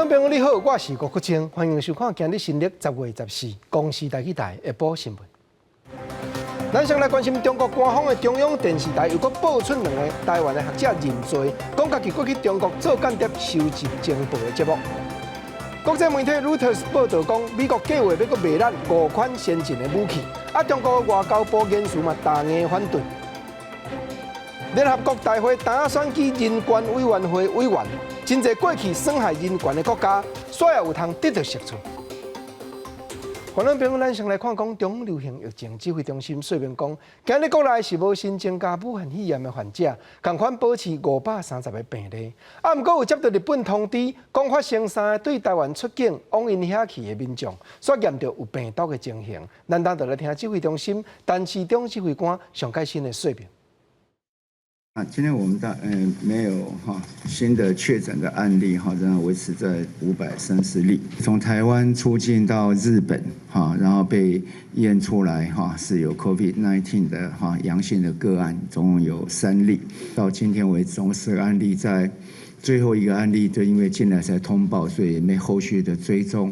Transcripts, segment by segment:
觀眾朋友你好，我是郭國清，歡迎收看今日新曆10月14公視台語台下晡新聞。咱先來關心中國官方的中央電視台又閣爆出兩个台灣的學者認罪，講家己過去中國做間諜收集情報的節目。國際媒體 Reuters 報導講，美國計劃欲閣賣咱五款先進的武器，啊，中國外交部言辭嘛大硬反對。聯合國大會當選舉人權委員會委員，真濟過去損害人權的國家，煞也有通得著釋出。觀眾朋友，咱先來看講中央流行疫情指揮中心說明講，今日國內是無新增加武漢肺炎的患者，仝款保持530个病例。啊，毋過有接到日本通知，講發生三个對台灣出境往𪜶遐去的民眾，煞驗著有病毒的情形。咱等就來聽指揮中心陳時中指揮官上蓋新的說明。啊，今天我們的沒有哈新的確診的案例哈，仍然維持在530例。從台灣出境到日本哈，然後被驗出來哈是有 COVID-19 的哈陽性的個案，總共有三例。到今天為止，總共4個案例，在最後一個案例就因為進來才通報，所以沒後續的追蹤。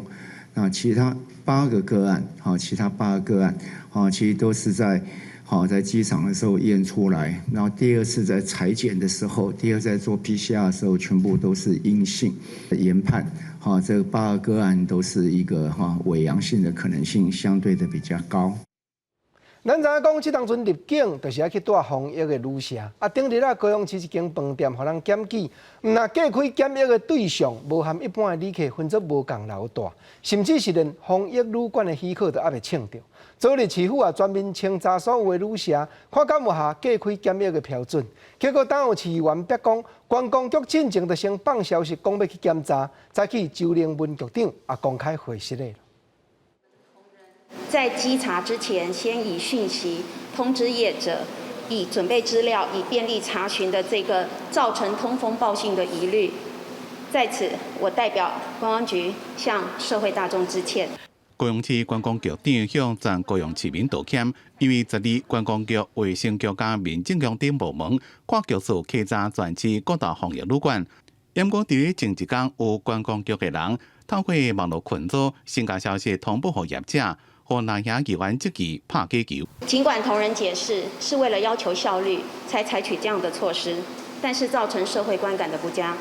那其他八個個案哈，其他八個個案哈，其實都是在。好，在機場的時候驗出來，然後第二次在採檢的時候，第二次在做 PCR 的時候，全部都是陰性。研判，好，這八個個案都是一個哈偽陽性的可能性相對的比較高。咱知影講，這當陣入境就是愛去蹛防疫的旅社。啊，頂日啊，高雄市一間飯店予人檢舉，毋但隔開檢疫的對象，無和一般的旅客分做無仝樓蹛，甚至是連防疫旅館的許可都猶未請著。昨日市府也全面清查所有的旅社，看敢有合隔開檢疫的標準。結果，當有市議員逼講，觀光局進前就先放消息講欲去檢查，才去周玲文局長也公開回實的。在稽查之前，先以訊息通知業者，以準備資料，以便利查詢的這個造成通風報信的疑慮。在此，我代表觀光局向社會大眾致歉。高雄市觀光局長向全高雄市民道歉，因為十二觀光局、衛生局佮民政局等部門跨局處稽查全市各大防疫旅館，毋過佇咧前一工有觀光局的人透過網路群組，先共消息通報予業者，予那遐議員質疑拍假球。儘管同仁解釋是為了要求效率，才採取這樣的措施，但是造成社會觀感的不佳。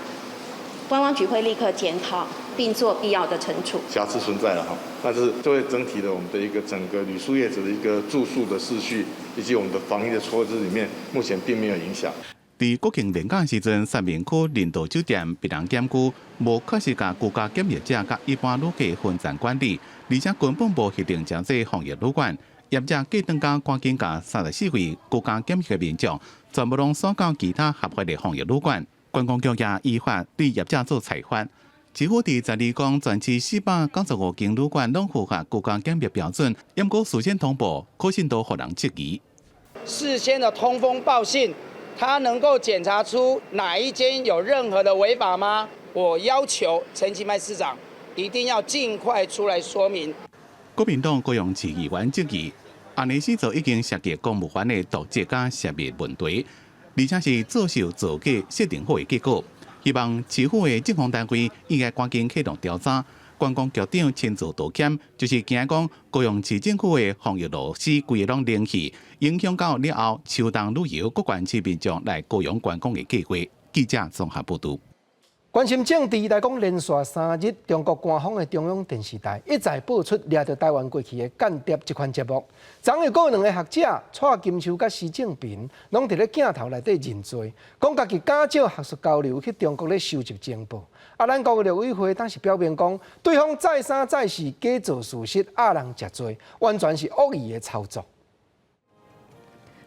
觀光局會立刻檢討並做必要的懲處。瑕疵存在了哈，但是作為整體的我們的一個整個旅宿業者的一個住宿的秩序，以及我們的防疫的措施裡面，目前並沒有影響。佇國慶連假時陣，三民區林道酒店被人檢舉，無確實共居家檢疫者佮一般旅客分層管理，而且根本無核定成做防疫旅館。業者隔頓工趕緊共34位居家檢疫的民眾，全部攏送到其他合法的防疫旅館。觀光局也依法對業者做裁罰。市府佇十二講，全市495間旅館攏符合居家檢疫標準，毋過事先通報，可信度予人質疑。事先的通風報信，他能夠檢查出哪一間有任何的違法嗎？我要求陳其邁市長一定要盡快出來說明。國民黨高雄市議員質疑，按呢四做已經涉及公務員的瀆職佮泄密問題，而且是作秀造假設定好的結果。希望市府的政風單位應該趕緊啟動調查。觀光局長親自道歉，就是驚講高雄市政府的防疫螺絲規个攏冷去，影響到了後秋冬旅遊各縣市民眾來高雄觀光的計劃。記者綜合報導。關心政治來講，連續3日，中國官方的中央電視台一再播出掠著台灣過去的間諜這款節目。昨昏閣有兩個學者蔡金秋佮施正平，攏佇咧鏡頭內底認罪，講家己假借學術交流去中國咧收集情報。啊，咱國的陸委會當時表明講，對方再三再四假造事實，壓人食罪，完全是惡意的操作。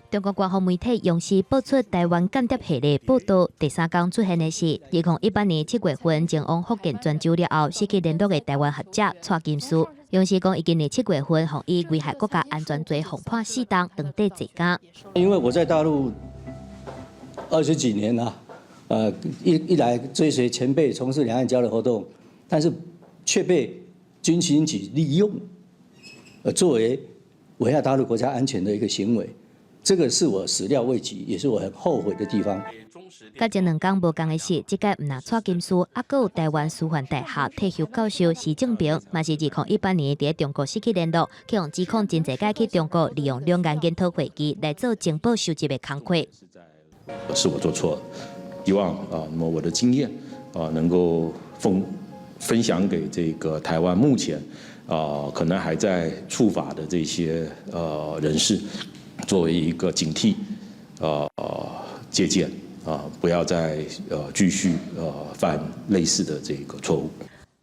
中國官方媒體央視播出台灣間諜系列報導，第三工出現的是2018年7月份前往福建泉州了後失去聯絡的台灣學者蔡金書。央視講，伊今年七月份，予以危害國家安全罪獲判四冬，長綴坐監。因為我在大陸20幾年了，一來追隨前輩從事兩岸交流活動，但是卻被軍情局利用，作為危害大陸國家安全的一個行為。這個是我始料未及，也是我很後悔的地方。佮前兩工無仝的是，這屆毋但蔡金書，猶閣有臺灣師範大學退休教授施正平，嘛是2018年佇中國失去聯絡，去予指控真濟擺去中國利用兩岸研討會議來做情報收集的工課。是我做錯了，希望啊，那麼我的經驗啊，能夠分享給這個臺灣目前啊可能還在觸法的這些人士，作為一個警惕，借鑑啊，不要再繼續犯類似的這個錯誤。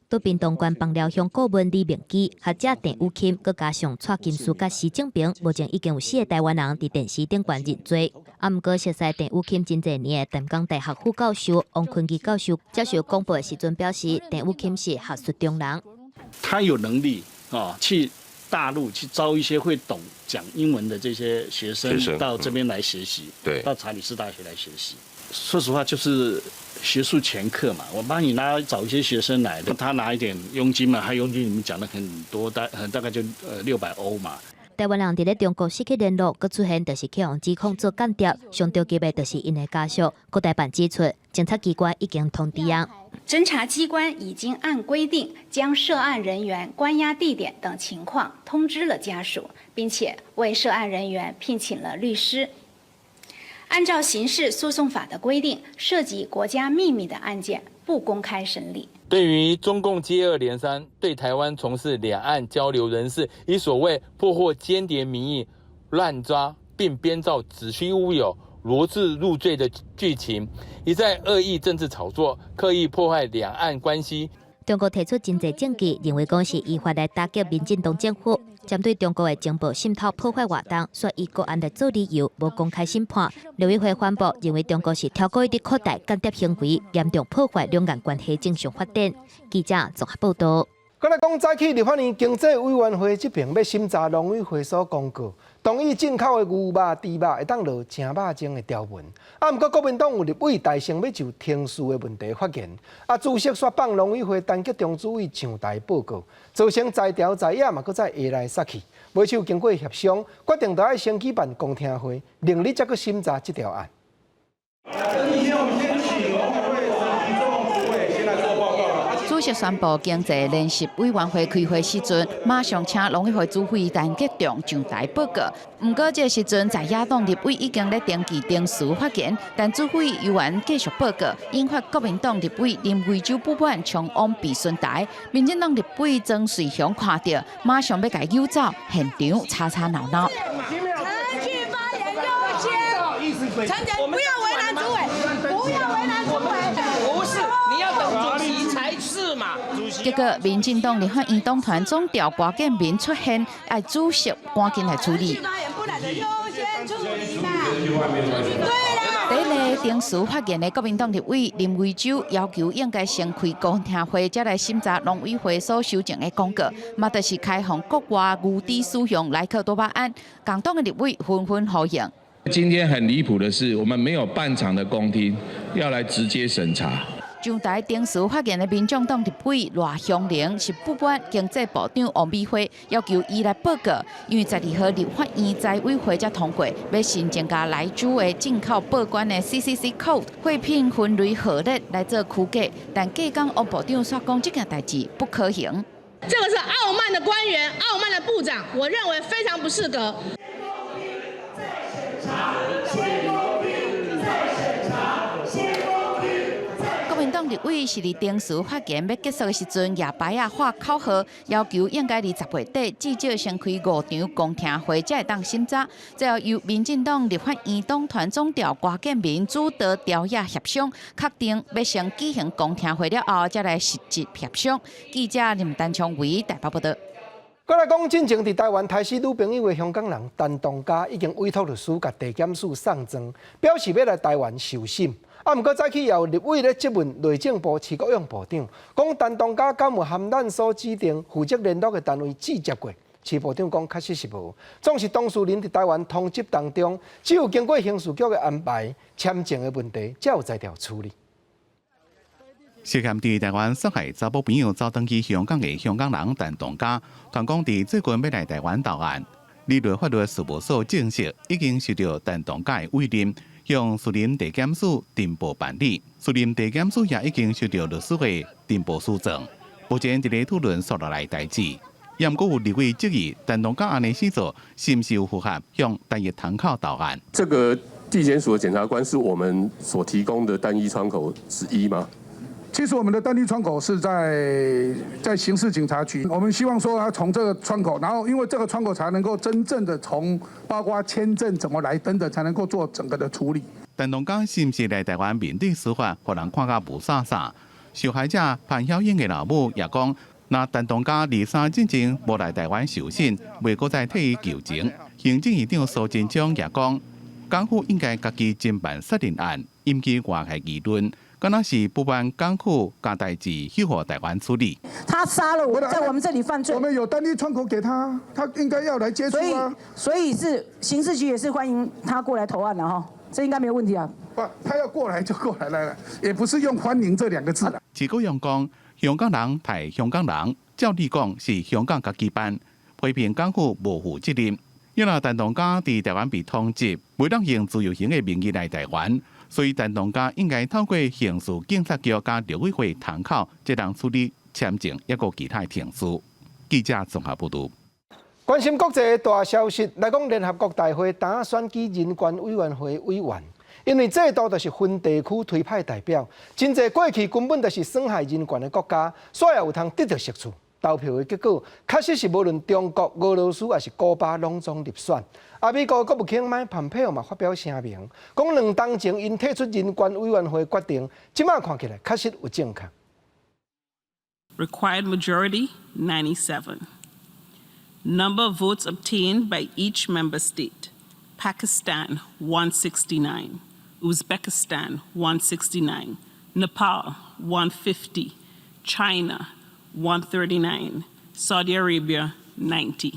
對屏東縣枋寮鄉顧問李明基、學者鄭雨鑫，閣加上蔡金書佮施正平，目前已經有四个臺灣人佇電視頂懸認罪。啊，毋過熟似鄭雨鑫真濟年的淡江大學副教授王坤基教授接受廣播的時陣表示，鄭雨鑫是學術中人。他有能力啊，去大陸去招一些會懂講英文的這些學生到這邊來學習，到查理士大學來學習。說實話，就是學術掮客嘛，我幫你拉找一些學生來，他拿一點佣金嘛，他佣金你們講的很多，大概就600歐嘛。臺灣人佇咧中國失去聯絡，閣出現就是去予指控做間諜，上著急的就是𪜶的家屬。國台辦指出，偵察機關已經通知啊。偵查機關已經按規定將涉案人員關押地點等情況通知了家屬，並且為涉案人員聘請了律師。按照刑事訴訟法的規定，涉及國家秘密的案件不公開審理。對於中共接二連三對台灣從事兩岸交流人士，以所謂破獲間諜名義亂抓，並編造子虛烏有、羅織入罪的劇情，一再惡意政治炒作，刻意破壞兩岸關係。中國提出真濟證據，認為講是依法來打擊民進黨政府，針對中國的情報滲透破壞活動，煞以國安來做理由，無公開審判。陸委會反駁，認為中國是超故意佇擴大間諜行為，嚴重破壞兩岸關係正常發展。記者綜合報道。閣來講，早起立法院經濟委員會這邊欲審查農委會所公告，同意進口的牛肉、豬肉會當落正肉精的條文。啊，毋過國民黨有立委代先欲就程序的問題發言，啊，主席煞放農委會陳吉仲主委上台報告，造成在朝在野嘛，閣再下來殺去。尾手經過協商，決定著愛先舉辦公聽會，另日才閣審查這條案。今天我們先請農委會陳吉仲主委先來做報告。主席宣布經濟聯席委員會開會時陣，馬上請農委會主委陳吉仲上台報告。毋過這個時陣，在野黨立委已經咧登記程序發言，但主委猶原繼續報告，引發國民黨立委林為洲不滿，衝往備詢台。民進黨立委曾瑞雄看著，馬上欲共誘走，現場吵吵鬧鬧。程序發言優先，陳杰不要為難主委，不要為難主委。不是，你要等主席才是嘛。結果，民進黨立法院黨團總召郭建民出現，愛主席趕緊來處理。第一個程序發言的國民黨立委林為洲要求應該先開公聽會，才來審查農委會所修正的公告，嘛就是開放國外牛豬使用萊克多巴胺。共黨的立委紛紛呼應。今天很離譜的是，我們沒有半場的公聽，要來直接審查。上台程序發言的民眾黨立委賴香伶是不滿經濟部長王美花，要求伊來報告，因為12號立法院財委會才通過，欲新增加萊豬的進口報關的 CCC code 貨品分類號列來做區隔，但隔工王部長煞講這件代誌不可行。這個是傲慢的官員，傲慢的部長，我認為非常不適格。國民黨立委是佇程序發言欲結束的時陣，舉牌仔喊口號，要求應該佇10月底至少先開五場公聽會，才會當審查。最後由民進黨立法院黨團總召郭建民主導朝野協商，確定欲先舉行公聽會了後，才來實質協商。記者林丹昌維台北報道。閣來講，進前佇台灣刣死女朋友的香港人陳同佳已經委託律師共地檢署送狀，表示欲來台灣受審。啊，毋過早起也有立委咧質問內政部徐國勇部長，講陳同佳敢有含咱所指定負責聯絡的單位接觸過？徐部長講確實是無。總是當事人佇台灣通緝當中，只有經過刑事局的安排簽證的問題，才有才調處理。涉嫌佇台灣殺害查某朋友走轉去香港的香港人陳同佳，傳講佇最近欲來台灣投案。理律法律事務所證實已經收到陳同佳的委任，向士林地檢署呈報辦理。士林地檢署也已經收到律師會呈報書狀。目前佇咧討論紲落來代誌。也毋過有立委質疑，陳同佳按呢死做，是毋是有符合向單一窗口投案？這個地檢署的檢察官是我們所提供的單一窗口之一嗎？其實我們的單一窗口是在刑事警察局，我們希望說他從這個窗口，然後因為這個窗口才能夠真正的從包括簽證怎麼來等等，才能夠做整個的處理。陳同佳是毋是來台灣面對司法，予人看甲霧煞煞。受害者潘曉穎的老母也講，若陳同佳23進前無來台灣受審，袂閣再替伊求情。行政院長蘇貞昌也講，港府應該家己偵辦殺人案，引起外界議論，敢若是不滿港府共代誌許予台灣處理。他殺了我，在我們這裡犯罪。我們有單一窗口給他，他應該要來接觸啊。所以是刑事局也是歡迎他過來投案的哈，這應該沒有問題啊。不，他要過來就過來來了，也不是用歡迎這兩個字啦。徐國勇講，香港人刣香港人，照理講是香港家己辦，批評港府無負責任。因為陳同佳佇台灣被通緝，袂當用自由行的名義來台灣，所以陳同佳應該透過刑事警察局佮陸委會窗口，才能處理簽證抑閣其他的程序。記者綜合報導。關心國際大消息來講，聯合國大會當選舉人權委員會委員，因為制度就是分地區推派代表，真濟過去根本就是損害人權的國家，煞也有通得著席次。投票的結果確實是無論中國、俄羅斯抑是古巴攏總入選。啊，美國國務卿麥蓬佩奧嘛發表聲明，講兩冬前𪜶退出人權委員會決定，這馬看起來確實有正確。 Required majority 97. Number of votes obtained by each member state: Pakistan 169, Uzbekistan 169, Nepal 150, China 139, Saudi Arabia 90.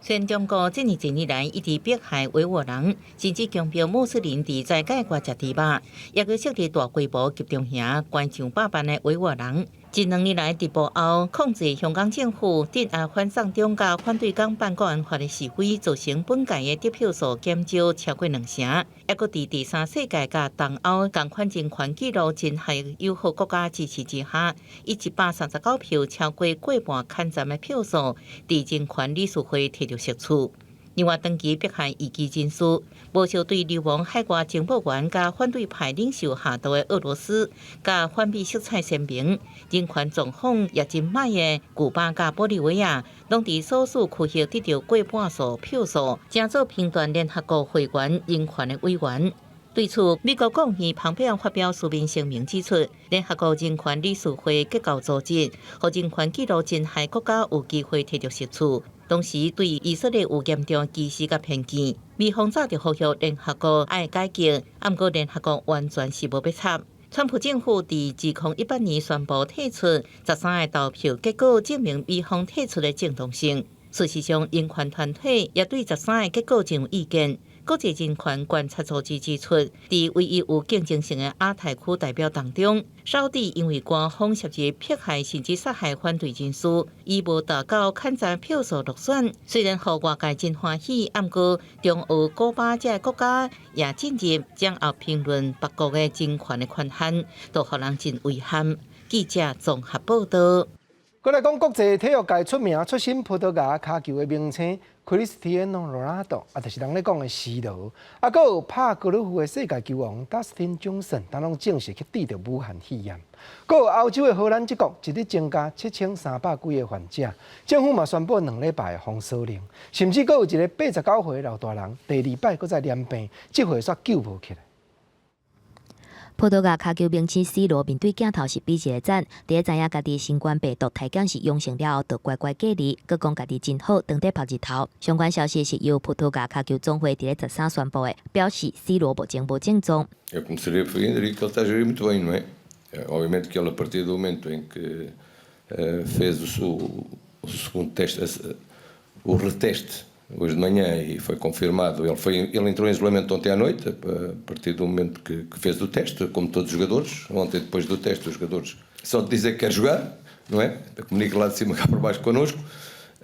雖然中國這爾濟年來一直迫害維吾爾人，甚至強迫穆斯林佇齋戒月食豬肉，抑閣設立大規模集中營，關上百萬的維吾爾人。這兩年來，佇幕後控制香港政府鎮壓反送中佮反對港版國安法的示威，造成本屆的得票數減少超過兩成，抑閣佇第三世界佮東歐仝款人權紀錄真害友好國家支持之下，以139票超過過半牽站的票數，佇人權理事會提著席次。另外，長期迫害異見人士，無少對流亡海外情報員佮反對派領袖下毒的俄羅斯，佮反美色彩鮮明、人權狀況也真䆀的古巴佮玻利維亞，攏佇所屬區域得著過半數票數，成做評斷聯合國會員人權的委員。對此，美國國務卿蓬佩奧發表書面聲明指出，聯合國人權理事會結構組織，予人權紀錄真害國家有機會提著席次。同時，對以色列有嚴重歧視佮偏見。美方早就呼籲聯合國愛改革，毋過聯合國完全是無欲插。川普政府佇2018年宣布退出，13个投票結果證明美方退出的正當性。事實上，人權團體也對13个結果真有意見。國際人權觀察組織指出，佇唯一有競爭性的亞太區代表當中，沙地因為官方涉及迫害甚至殺害反對人士，伊無達到牽站票數落選。雖然予外界真歡喜，毋過中俄、古巴這个國家也進入將後評論別國的人權的權限，都予人真遺憾。記者綜合報道。閣來講國際體育界出名、出身葡萄牙跤球的明星 Cristiano Ronaldo，啊，就是人咧講的 C 羅，啊，閣有拍高爾夫的世界球王 Dustin Johnson，當攏證實去得著武漢肺炎。閣有歐洲的荷蘭這國，一日增加7300幾个患者，政府嘛宣布2禮拜的封鎖令，甚至閣有一个89歲的老大人，第二擺閣再染病，這回煞救無起來。葡萄牙跤球明星 C 羅面對鏡頭是比一个讚，佇咧知影家己新冠病毒體檢是陽性了後，就乖乖隔離，閣講家己真好，當佇曬日頭。相關消息是由葡萄牙跤球總會佇咧13宣布的，表示 C 羅目前無症狀。 Eu começaria por aí que ele está a gerir muito bem, não é? Obviamente que ele, a partir do momento em que fez o segundo teste, o reteste, hoje de manhã e foi confirmado. Ele entrou em isolamento ontem à noite, a partir do momento que fez o teste, como todos os jogadores. Ontem, depois do teste, os jogadores só de dizer que quer jogar, não é? Comunica lá de cima cá por baixo connosco.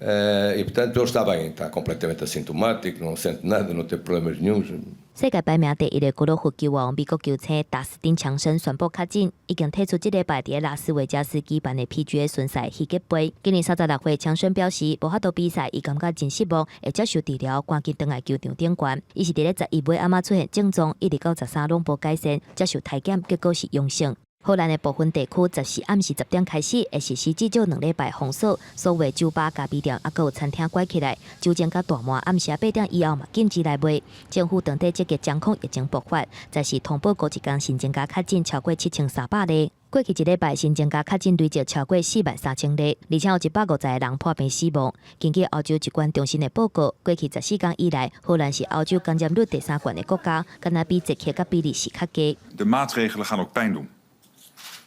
E, portanto, ele está bem, está completamente assintomático, não sente nada, não tem problemas nenhuns. 世界排名第一的高爾夫球王美國球星達斯汀強森宣布確診，已經退出這禮拜佇拉斯維加斯舉辦的 PGA 巡賽希吉杯。今年36歲，強森表示無法度比賽，伊感覺真失望，會接受治療，趕緊轉來球場頂懸。伊是佇咧11尾暗仔出現症狀，一直到13攏無改善，接受體檢結果是陽性。荷蘭的部分地區14暗時10點開始會實施至少2禮拜封鎖，所有酒吧、咖啡店抑閣有餐廳關起來。酒精佮大麻暗時8點以後嘛禁止來賣。政府當地積極掌控疫情爆發，14通報過一工新增加確診超過7300例。過去一禮拜新增加確診累計超過4萬3千例，而且有150個人破病死亡。根據歐洲疾管中心的報告，過去14工以來，荷蘭是歐洲感染率第三懸的國家，敢若比捷克佮比利時較低。 De maatregelen gaan ook pijn doen.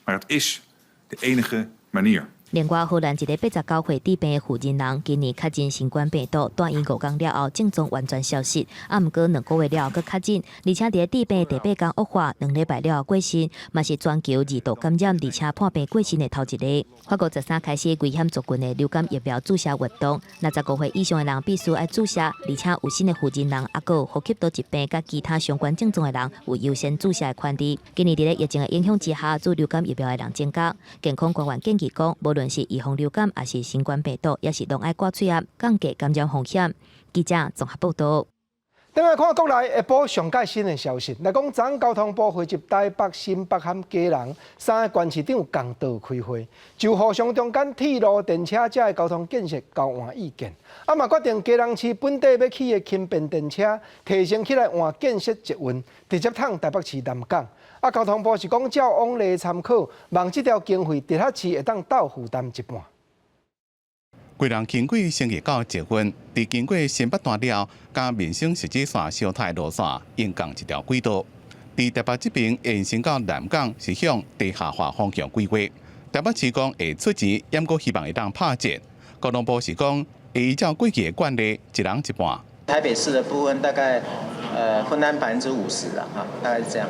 Maar het is de enige manier. 另外，荷蘭一个89歲治病的婦人，今年確診新冠病毒，住院5工了後，症狀完全消失。啊，毋過2個月了後閣確診，而且佇咧治病的第八工惡化，2禮拜了後過身，嘛是全球二度感染而且破病過身的頭一个。法國13開始危險族群的流感疫苗注射活動，65歲以上的人必須愛注射，而且有新的婦人，抑閣有呼吸道疾病佮其他相關症狀的人有優先注射的權利。今年佇咧疫情的影響之下，注流感疫苗的人增加，健康官員建議講，無論是預防流感，抑是新冠病毒，也是攏愛掛喙罨，降低感染風險。記者綜合報導。轉來看國內下晡上蓋新的消息，來講，昨交通部匯集台北、新北和基隆三个縣市長共道開會，就互相中間鐵路、電車這个交通建設交換意見。啊嘛決定基隆市本地欲起的輕便電車提升起來換建設捷運，直接通台北市南港。啊，交通部是講照往例參考，望這條經費直轄市會當鬥負擔一半。基隆輕軌升級到捷運，佇經過新北段了，佮民生實質線相疊路線，用仝一條軌道。佇台北這邊延伸到南港，是向地下化方向規劃。台北市講會出錢，毋過希望會當拍折。交通部是講會依照過去的慣例，一人一半。台北市的部分大概分擔50%啦，哈，大概是這樣。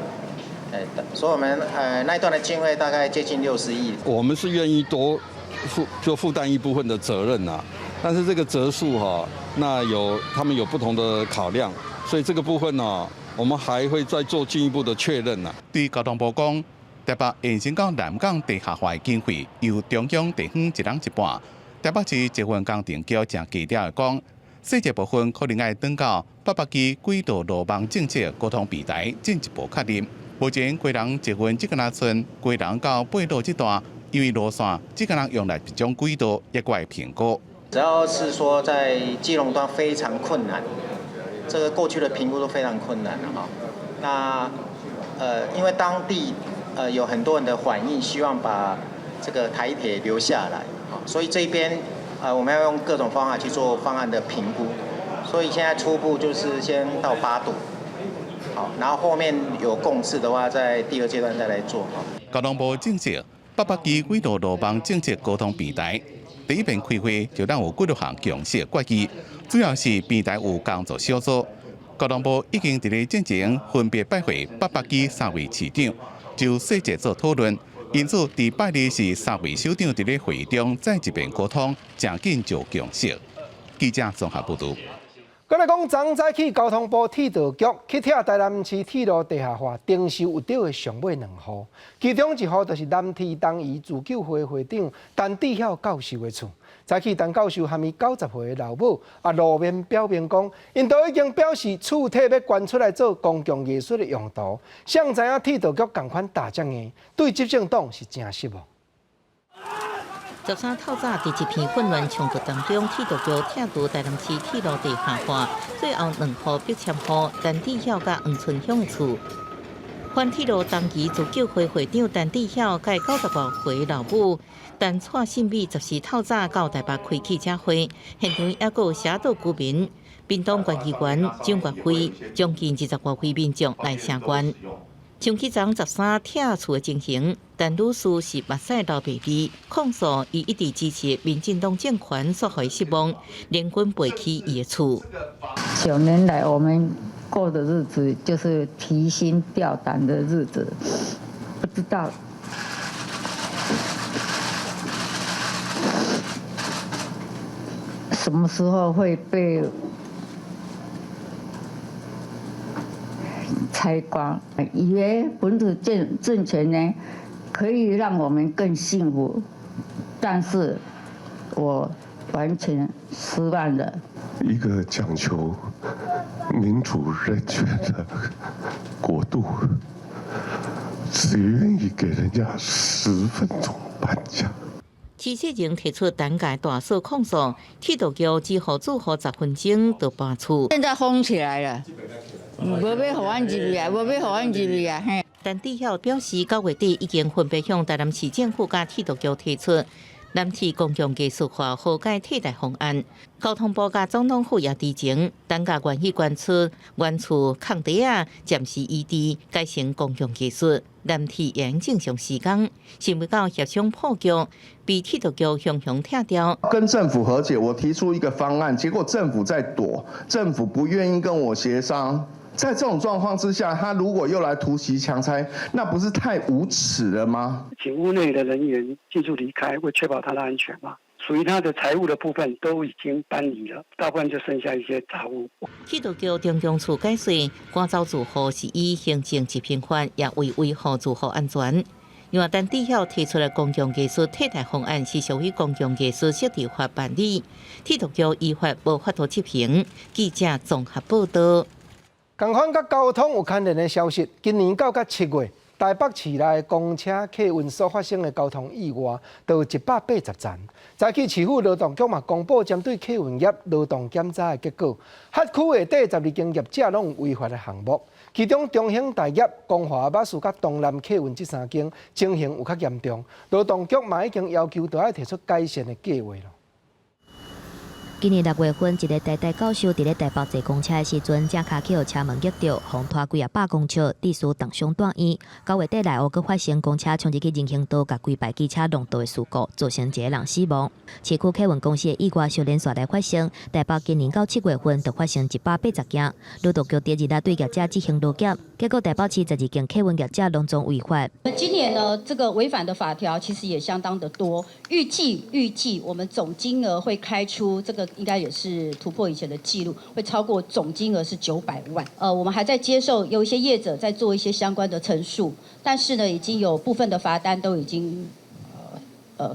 所以我們那一段的經費大概接近60億。我們是願意多負就負擔一部分的責任呐，但是這個責數哈，那有他們有不同的考量，所以這個部分呢，我們還會再做進一步的確認呐。對交通部講，台北延伸到南港地下化的經費由中央地方一人一半。台北市捷運工程局誠低調的講，細節部分可能愛等到八百基軌道路網政策溝通平台進一步確認。目前基隆捷運只敢若賰基隆到八堵這段，因為路線只敢若用來一種軌道，猶閣會評估。只要是說在基隆段非常困難，這個過去的評估都非常困難了哈。那因為當地有很多人的反應，希望把這個台鐵留下來，所以這邊我們要用各種方法去做方案的評估。所以現在初步就是先到八堵。好，然後後面有共識的話，在第二階段再來做。交通部證實，八百基軌道路網政策溝通平台第一遍開會就咱有幾多項共識決議，主要是平台有工作小組。交通部已經佇咧進前分別拜會八百基三位市長，就細節做討論。因此，佇拜二是三位首長佇咧會議中再一遍溝通，誠緊就共識。記者綜合報導。閣來講，昨早起交通部鐵道局去拆台南市鐵路地下化徵收有著的上尾兩戶，其中一戶就是南鐵東移自救會會長陳智曉教授的厝。早起陳教授含伊90歲的老母啊，露面表明講，𪜶都已經表示厝體欲捐出來做公共藝術的用途。誰知影鐵道局仝款打遮硬，對執政黨是誠失望。 13透早，佇一片混亂衝突當中，鐵道局拆除台南市鐵路地下化，最後兩戶逼遷戶陳智曉佮黃春香的厝。反鐵路東移自救會會長陳智曉佮90外歲老母陳蔡信美，14透早到台北開記者會，現場猶閣有社島居民、屏東縣議員蔣岳飛，將近20外位民眾來聲援。想起昨13拆厝的情形，陳女士是目屎流袂離，控訴伊一直支持民進黨政權，煞予伊失望，聯軍背棄伊的厝。 9年來，我們過的日子就是提心吊膽的日子，不知道什麼時候會被拆光？以為本土政權呢，可以讓我們更幸福，但是我完全失望了。一個講求民主人權的國度，只願意給人家10分鐘搬家。徐世榮提出單屆大肆控訴，鐵道局只予住戶10分鐘就搬厝。現在封起來了，無欲予阮入去啊，無欲予阮入去啊。嘿。陳志曉表示，9月底已經分別向台南市政府佮鐵道局提出南鐵公共藝術化和解替代方案。交通部佮總統府也提前，等甲願意捐出原厝空地仔，暫時移置改成公共藝術。南鐵會正常施工，想袂到協商破局，被鐵道局雄雄拆掉。跟政府和解，我提出一個方案，結果政府在躲，政府不願意跟我協商。在這種狀況之下，他如果又來突襲強拆，那不是太無恥了嗎？請屋內的人員盡速離開，為確保他的安全嘛。屬於他的財物的部分都已經搬離了，大部分就剩下一些雜物。鐵道局中央處解釋，趕走住戶是依行政執行法，也為維護住戶安全。另外，陳志曉提出的公共藝術替代方案是屬於公共藝術設置法辦理，鐵道局依法無法度執行。記者綜合報道。仝款佮交通有牽連的消息，今年到甲7月，台北市內公車客運所發生的交通意外，都有180站。早起市府勞動局嘛公布針對客運業勞動檢查的結果，轄區內底12間業者攏有違法的項目，其中中興大業、光華巴士佮東南客運這三間情形有較嚴重，勞動局嘛已經要求著愛提出改善的計劃囉。今年6月份，一个台大教授佇咧台北坐公車的時陣，正跤去予車門擊著，予拖幾仔百公尺，致使重傷蹛院。9月底內湖閣發生公車衝入去人行道，共規排機車撞倒的事故，造成一个人死亡。市區客運公司的意外相連續來發生，台北今年到7月份就發生180件。勞動局第二日對業者執行勞檢，結果台北市12間客運業者攏總違法。今年呢，這個違反的法條其實也相當的多，預計我們總金額會開出這個。應該也是突破以前的記錄，會超過總金額是900萬。我們還在接受有一些業者在做一些相關的陳述，但是呢，已經有部分的罰單都已經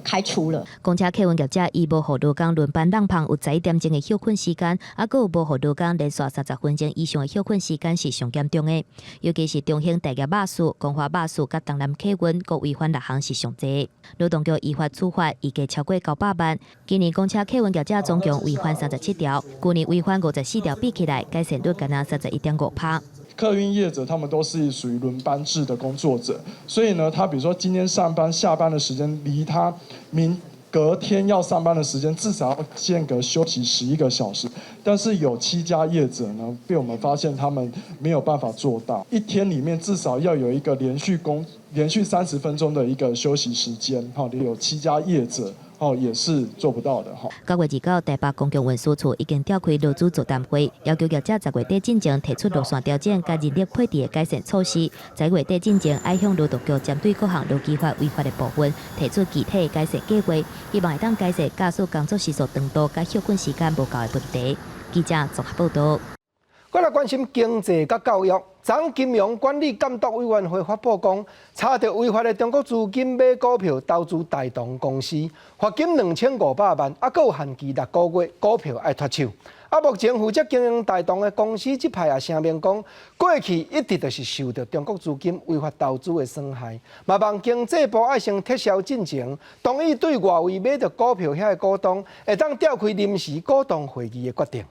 開出了。公車客運業者伊無予勞工輪班挵棚有11點鐘的歇睏時間，猶閣有無予勞工連續30分鐘以上的歇睏時間是上嚴重的。尤其是中興大業巴士、光華巴士佮東南客運，閣違反六項是上濟。勞動局依法處罰，預計超過900萬。今年公車客運業者總共違反37條，舊年違反54條比起來，改善率干焦31.5%。客運業者他們都是屬於輪班制的工作者，所以呢，他比如說今天上班、下班的時間，離他明隔天要上班的時間，至少要間隔休息11個小時。但是有7家業者呢，被我們發現他們沒有辦法做到，一天裡面至少要有一個連續30分鐘的一個休息時間，哈，有7家業者。哦，也是做不到的哈。9月29，台北公共運輸處已經召開勞資座談會，要求業者10月底進前提出路線調整佮人力配置的改善措施。10月底進前愛向勞動局針對各項勞基法違法的部分提出具體的改善計劃，希望會當改善駕駛工作時數長度佮歇睏時間無夠的問題。記者綜合報導。過來關心經濟佮教育，昨金融管理監督委員會發布講，查著違法的中國資金買股票投資大同公司，罰金2500萬，猶閣有限期6個月，股票愛脫手。啊，目前負責經營大同的公司這擺也聲明講，過去一直就是受著中國資金違法投資的損害，嘛望經濟部愛先撤銷進前，同意對外圍買著股票遐个股東，會當召開臨時股東會議的決定。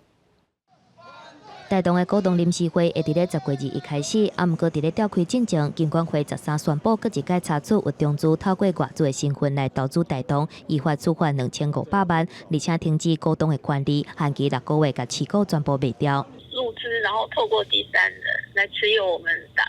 大同的股東臨時會會佇咧10月21開始，啊，毋過佇咧召開進前，金管會13宣布，閣一擺查出有中資透過外資的身份來投資大同，依法處罰2500萬，而且停止股東的權利，限期6個月共持股全部賣掉。入資，然後透過第三人來來持有我們大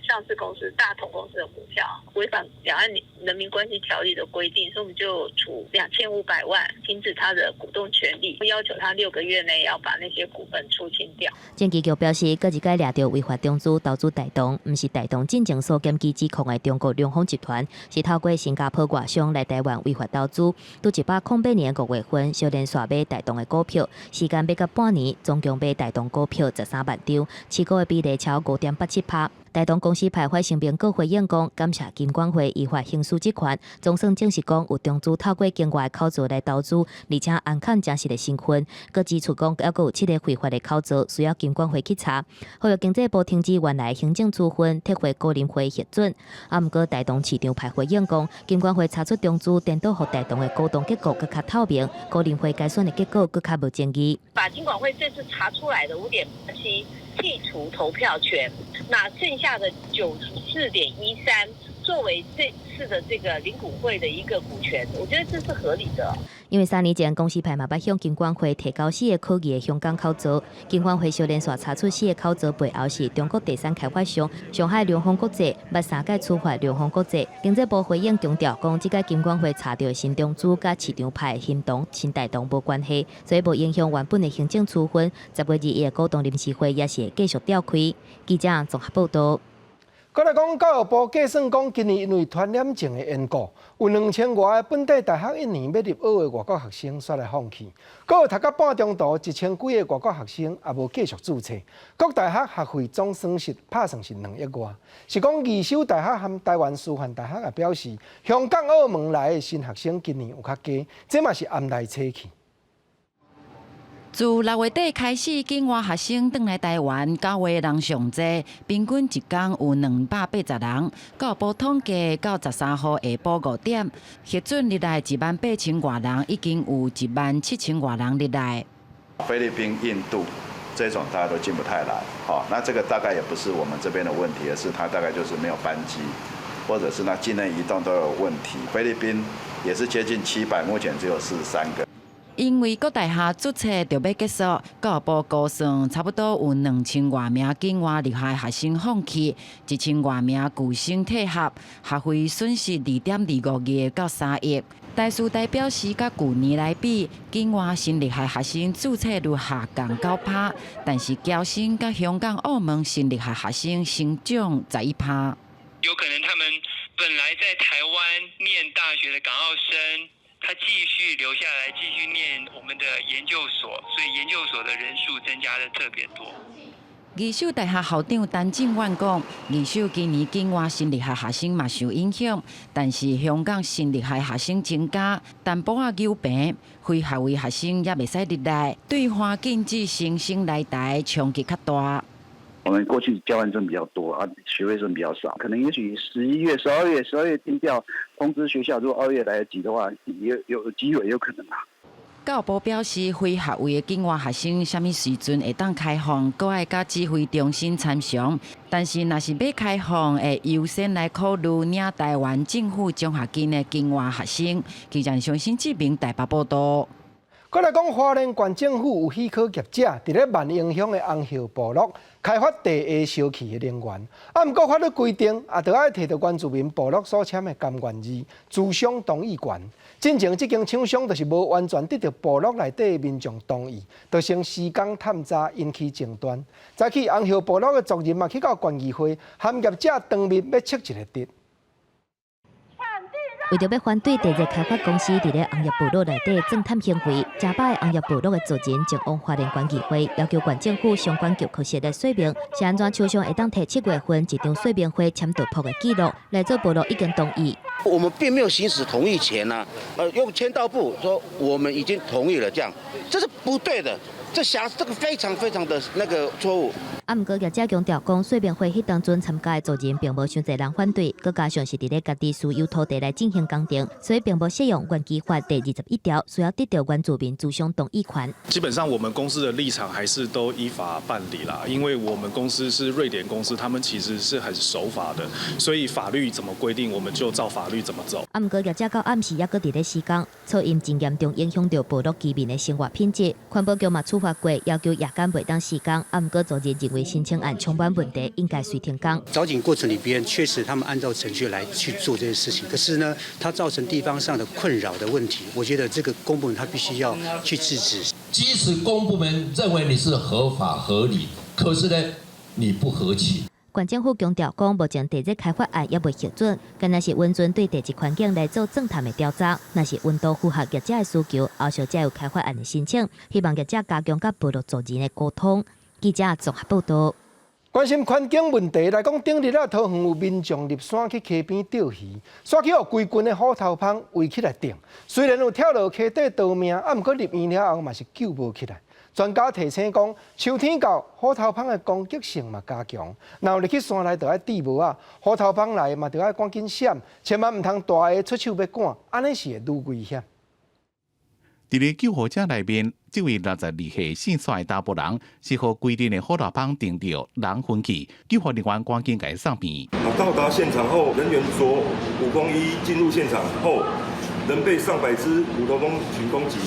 上市公司大同公司的股票，違反兩岸人民關係條例的規定，所以我們就處2500萬，停止他的股東權利，要求他6個月內要把那些股份出清掉。政治局表示，閣一擺掠著違法中資投資大同，毋是大同進前所檢舉指控的中國龍鳳集團，是透過新加坡外商來台灣違法投資。佇108年5月份，小連續買大同的股票，時間買到半年，總共買大同股票13萬張，持股的比例超5.87%。大同公司派發聲明閣回應講，感謝金管會依法行使職權，總算證實講有中資透過境外口座來投資，而且安看真實的身份。閣指出講，猶閣有七个非法的口座需要金管會去查。呼籲經濟部停止原來行政處分，撤回高林會核准。啊，毋過大同市場派回應講，金管會查出中資顛倒予大同的股東結構閣較透明，高林會改選的結果閣較無爭議。把金管會這次查出來的5.7剔除投票權，那剩下的94.13作為這次的這個臨股會的一個股權，我覺得這是合理的。因為3年前公司派嘛捌向金管會提交四個可疑的香港口座，金管會小連續查出四個口座背後是中國地產開發商上海龍鳳國際，捌三擺處罰龍鳳國際。經濟部回應強調講，這擺金管會查著新中資佮市場派行動新大同無關係，所以無影響原本的行政處分。10月21的股東臨時會也是會繼續召開。記者綜合報道。閣來講，教育部計算講，今年因為傳染症的緣故，有2000外个本地大學一年欲入學的外國學生煞來放棄，閣有讀到半中途1000幾个外國學生也無繼續註冊。各大學學費總損失拍算是2億外。是講義守大學和台灣師範大學也表示，香港、澳門來的新學生今年有較低，這嘛是暗來吹去。自6月底開始，境外學生轉來台灣，9月人上濟，平均一工有280人。教育部統計到13號下晡5點，核准入來1萬8千外人，已經有1萬7千外人入來。菲律賓、印度這種大家都進不太來，好，那這個大概也不是我們這邊的問題，而是它大概就是沒有班機，或者是那境內移動都有問題。菲律賓也是接近700，目前只有43個。因為各大學註冊就欲結束，教育部估算差不多有2000外名境外入學學生放棄，1000外名舊生退學，學費損失2.25億到3億。台師大表示，佮舊年來比，境外新入學學生註冊率下降9%，但是僑生佮香港、澳門新入學學生成長11%。有可能他們本來在台灣念大學的港澳生，他繼續留下來繼續念我們的研究所，所以研究所的人數增加得特別多。義守大學校長陳進遠講，義守今年境外新入學學生嘛受影響，但是香港新入學學生增加，淡薄仔糾平，非學位學生也袂使入來，對環境及新生來台衝擊較大。我們過去交換生比較多啊，學位生比較少，可能也許11月、十二月、十二月定調通知學校，如果2月來得及的話，也有機會，有可能啊。教育部表示，非學位的境外學生啥物時陣會當開放，閣愛佮指揮中心參詳。但是，若是欲開放，會優先來考慮領台灣政府獎學金的境外學生。記者上新志明台北報道。閣來講，花蓮縣政府有許可業者，佇咧萬榮鄉的紅葉部落開發地下燒氣的能源。啊，毋過法律規定，也著愛提著原住民部落所簽的甘願字、諮商同意權。進前這間廠商就是無完全得著部落內底的民眾同意，造成施工探查引起爭端。早起紅葉部落的族人嘛去到縣議會，和業者當面欲切一个直。為著欲反對地熱開發公司佇咧紅葉部落內底鑽探行為，誠百个紅葉部落的族人前往花蓮縣議會，要求縣政府相關局確實來說明，是按怎廠商會當提7月份一張說明會簽到簿的記錄來做部落已經同意。我們並沒有行使同意權啊，用簽到簿說我們已經同意了，這樣這是不對的，這瑕這個非常非常的那個錯誤。啊，毋過業者強調講，說明會彼當陣參加的族人並無傷濟人反對，閣加上是佇咧家己私有土地來進行工程，所以並無適用原基法第21條，需要得著原住民諮商同意權。基本上，我們公司的立場還是都依法辦理啦，因為我們公司是瑞典公司，他們其實是很守法的，所以法律怎麼規定，我們就照法律怎麼走。啊，毋過業者到暗時猶閣佇咧施工，噪音真嚴重影響著部落居民的生活品質。環保局嘛處罰罰過，要求夜間袂當施工。啊，毋過昨日認為申請案充滿問題，應該隨停工。鑿井過程裡邊，確實他們按照程序來去做這些事情，可是呢，它造成地方上的困擾的問題，我覺得這個公部門他必須要去制止。即使公部門認為你是合法合理，可是呢，你不合情。縣政府強調講，目前地熱開發案猶未核准，敢若是穩陣對地質環境來做鑽探的調查。若是溫度符合業者的需求，後續才有開發案的申請。希望業者加強佮部落族人的溝通。記者綜合報道。關心環境問題來講，頂日啊，桃園有民眾入山去溪邊釣魚，煞去予規群的虎頭蜂圍起來叮。雖然有跳落溪底逃命，啊，毋過入院了後嘛是救無起來。專家提醒講，秋天到，虎頭蜂的攻擊性嘛加強。若有入去山內，就愛戴帽仔，虎頭蜂來嘛，就愛趕緊閃，千萬毋通大下出手欲趕，按呢是會愈危險。佇咧救護車內面，這位62歲姓蔡的查埔人是予規陣的虎頭蜂叮著，人昏去，救護人員趕緊共伊送院。到達現場後，人員着五工衣進入現場後，人被上百隻虎頭蜂群攻擊。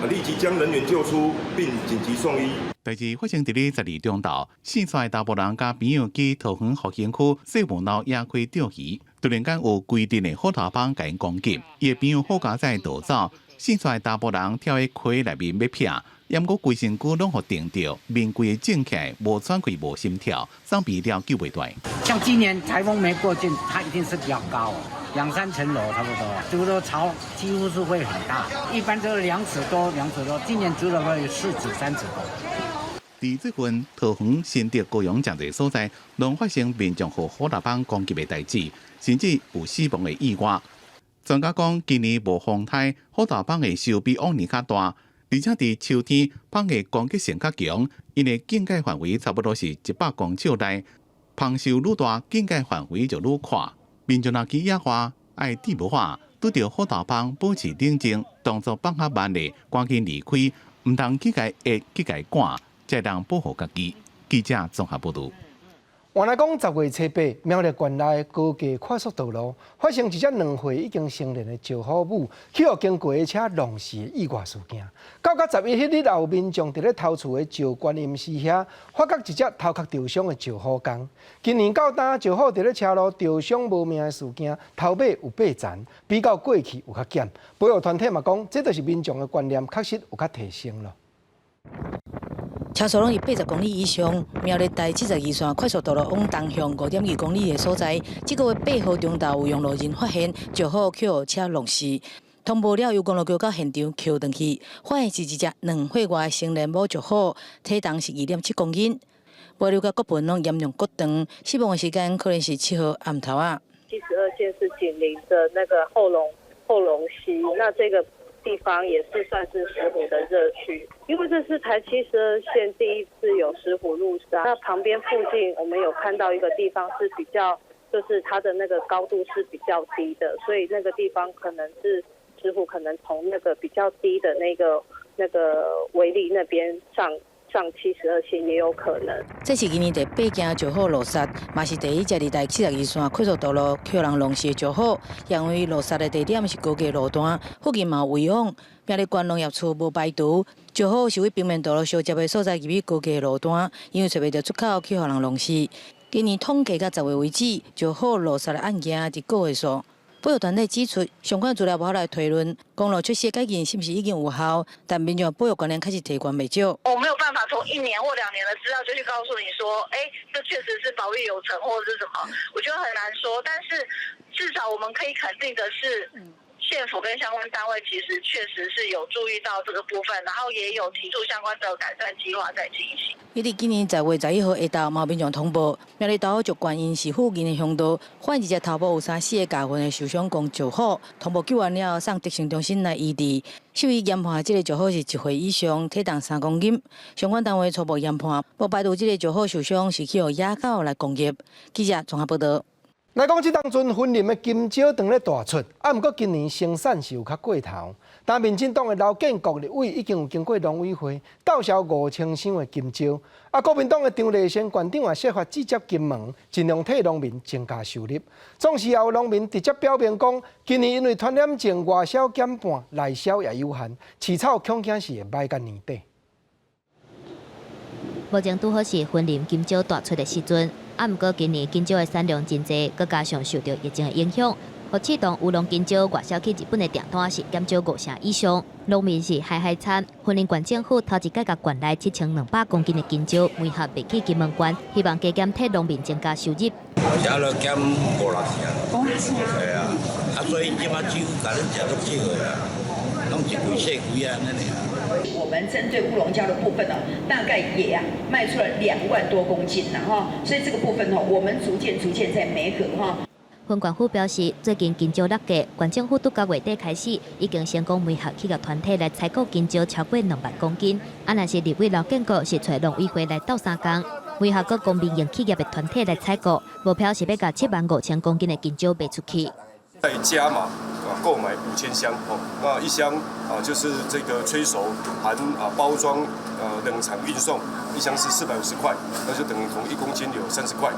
立即將人員救出並緊急送醫。代誌發生佇咧12中晝，姓蔡的查埔人佮朋友去桃園復興區細武樓野溪釣魚，突然間有規陣的虎頭蜂共𪜶攻擊，伊的朋友好佳哉逃走，姓蔡的查埔人跳去溪內面欲避，毋過規身軀攏予叮著，面規个腫起來，無喘氣、無心跳，送醫了救袂回來。像今年颱風沒過境，它一定是比較高，兩三層樓差不多，築的巢幾乎是會很大，一般都是2尺多、2尺多，今年築的會4尺、3尺多。佇最近，桃園、新竹、高雄誠濟所在，攏發生民眾予虎頭蜂攻擊的代誌，甚至有死亡的意外。專家講，今年無風颱，虎頭蜂的壽比往年較大，而且佇秋天，蜂的攻擊性較強，𪜶的警戒範圍差不多是100公尺內，蜂獸愈大，警戒範圍就愈闊。民眾若去野外，愛戴帽仔，拄著虎頭蜂保持冷靜，動作放較慢的，趕緊離開，毋通去共伊壓，去共伊趕，才會當保護家己。記者綜合報導。原來講10月初8，苗栗縣內高架快速道路發生一隻2歲已經成年的石虎母，去予經過的車撞死的意外事件。到甲11彼日，也有民眾佇咧頭厝的石觀音寺遐，發覺一隻頭殼著傷的石虎公。今年到今，石虎佇咧車路著傷無命的事件，頭尾有八層，比較過去有較減。保育團體嘛講，這就是民眾的觀念確實有較提升咯。車速攏佇80公里以上，苗栗台72線快速道路往東向5.2公里的所在，這個月8號中晝有用路人發現石虎予車撞死，通報了由公路局到現場抾轉去，發現是一隻2歲外的成年母石虎，體重是2.7公斤，尾瘤佮骨盆攏嚴重割斷，死亡的時間可能是7號暗頭仔。72線是緊鄰著那個後龍溪，那這個地方也是算是石虎的熱區，因為這是台72線第一次有石虎入山。那旁邊附近我們有看到一個地方是比較，就是它的那個高度是比較低的，所以那個地方可能是石虎可能從那個比較低的那個圍籬那邊上72線也有可能。這是今年第八件石虎路殺，嘛是第一隻佇台72線快速道路予人撞死的石虎。因為路殺的地點是高架路段，附近嘛有圍網，苗栗縣農業處無排除石虎是對平面道路相接的所在入去高架路段，因為揣袂著出口去予人撞死。今年統計到10月為止，石虎路殺的案件佇個位數。保育團體指出，相關資料無法來推論公路設施改進是毋是已經有效，但民眾保育觀念確實提懸袂少。我沒有辦法從一年或2年的資料就去告訴你說，欸，這確實是保育有成或者是什麼，我覺得很難說。但是至少我們可以肯定的是，縣府跟相關單位其實確實是有注意到這個部分，然後也有提出相關的改善計劃在進行。伊佇今年10月11號下晝，嘛有民眾通報，苗栗大湖石觀音寺附近的鄉道，發現一隻頭部有3、4個鉸痕的受傷公石虎，通報救援了後，送特生中心來醫治。獸醫研判，這个石虎是1歲以上，體重3公斤。相關單位初步研判，無排除這个石虎受傷是去予野狗來攻擊。記者綜合報道。來講，這當陣雲林的金蕉當咧大出，啊，毋過今年生產是有較過頭。但民進黨的劉建國立委已經有經過農委會吊銷5000箱的金蕉。啊，國民黨的張麗仙縣長也設法直接金門，盡量替農民增加收入。總是也有農民直接表明講，今年因為傳染症外銷減半，內銷也有限，飼草恐驚是會䆀到年底。目前拄好是雲林金蕉大出的時陣，啊，毋過今年金蕉的產量真濟，閣加上受著疫情的影響，予刺桐烏龍金蕉外銷去日本的訂單是減少五成以上，農民是害害慘。雲林縣政府頭一擺共縣內7200公斤的金蕉每盒賣去金門縣，希望加減替農民增加收入。食了減五六成，係啊，啊所以這擺酒共恁食足少的啊，攏一櫃細櫃啊，按呢爾。我們針對烏龍蕉的部分呢，大概也啊賣出了2萬多公斤啦，哈，所以這個部分呢，我們逐漸逐漸在媒合哈。雲縣府表示，最近金蕉落價，縣政府拄9月底開始，已經成功媒合企業團體來採購金蕉超過2萬公斤。啊，若是立委劉建國是揣農委會來鬥相共，媒合閣公民營企業的團體來採購，目標是欲共7萬5千公斤的金蕉賣出去。再加碼啊，購買5000箱哦，那一箱啊就是這個催熟含啊包裝冷藏運送，一箱是450塊，那就等於同1公斤有30塊。